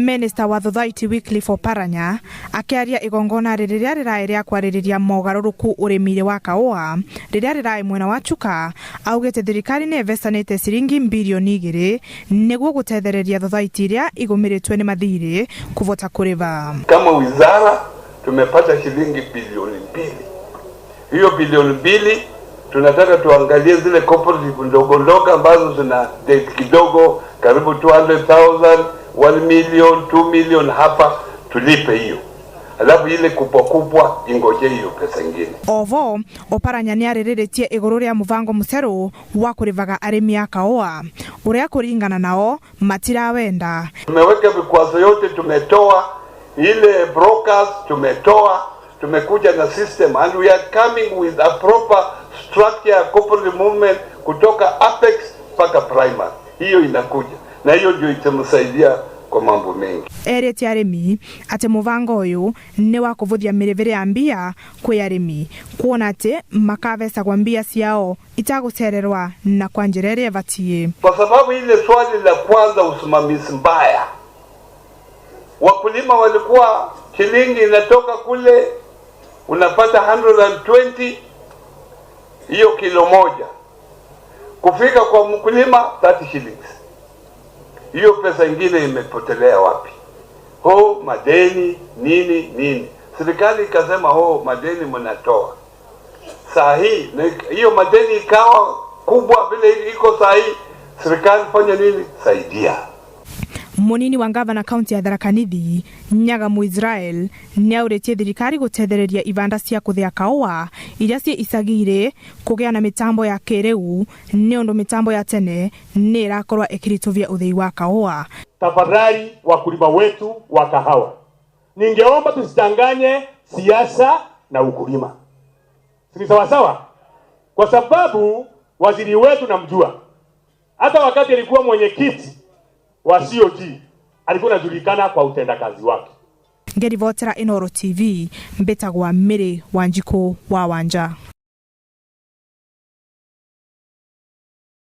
Minister wa Thothaiti Wycliffe Oparanya akĩaria igongona rĩrĩa rĩraĩ rĩa kwarĩrĩria mogarũrũku ũrĩmi-inĩ wa kahũa rĩrĩa rĩraĩ mwena wa Chuka, augĩte thirikari nĩ ĩvecanĩte ciringi mbirioni 2 nĩguo gũtethereria thothaiti iria igũmĩrĩtwe nĩ mathirĩ kũvota kũrĩva. Kama wizara tumepata shilingi bilioni 2. Hiyo bilioni 2 tunataka tuangalie zile cooperative ndogo ndogo ambazo zina debt kidogo, karibu 200,000, 1 million, 2 million hapa tulipe hiyo, alafu ile kubwa kubwa ingoje hiyo pesa ingine. Ovo Oparanya nĩ arĩrĩrĩtie igũrũ rĩa mũbango mũcerũ wa kũrĩvaga arĩmi a kahũa ũrĩa kũringana nao matirawenda. Tumeweka vikwazo yote, tumetoa ile brokers, tumetoa, tumekuja na system and we are coming with a proper structure ya cooperative movement kutoka apex mpaka primary. Hiyo inakuja na hiyo ndio itamsaidia kwa mambo mengi. Erĩte arĩmi atĩ mũbango ũyũ nĩ wa kũvũthia mĩrĩvĩre ya mbia kwĩ arĩmi, kuona atĩ makavecagwa mbia ciao itagũcererwa na kwa njĩra ĩrĩa ĩbatiĩ. Kwa sababu ile swali la kwanza, usimamizi mbaya, wakulima walikuwa shilingi inatoka kule unapata 120 hiyo kilo moja, kufika kwa mkulima 30 shillings. Hiyo pesa ingine imepotelea wapi? Ho, madeni nini nini. Serikali ikasema, ho, madeni mnatoa saa hii, na hiyo madeni ikawa kubwa vile iko saa hii. Serikali fanya nini? Saidia. Munini wa ngavana kaunti ya Tharaka Nithi Nyaga Muisrael nĩ aũrĩtie thirikari gũtethereria ibanda cia kũthĩa kahũa iria ciĩ icagi-inĩ kũgĩa na mĩtambo ya kĩrĩu, nĩ ũndũ mĩtambo ya tene nĩ ĩrakorwo ĩkĩritũvia ũthĩi wa kahũa. Tafadhali wakulima wetu wa kahawa, ningeomba tusichanganye siasa na ukulima, si ni sawasawa? Kwa sababu waziri wetu namjua, hata wakati alikuwa mwenyekiti wa COG alikuwa anajulikana kwa utendakazi wake. Ngĩribotera Inooro TV, mbĩtagwa Mary Wanjikũ wa Wanja.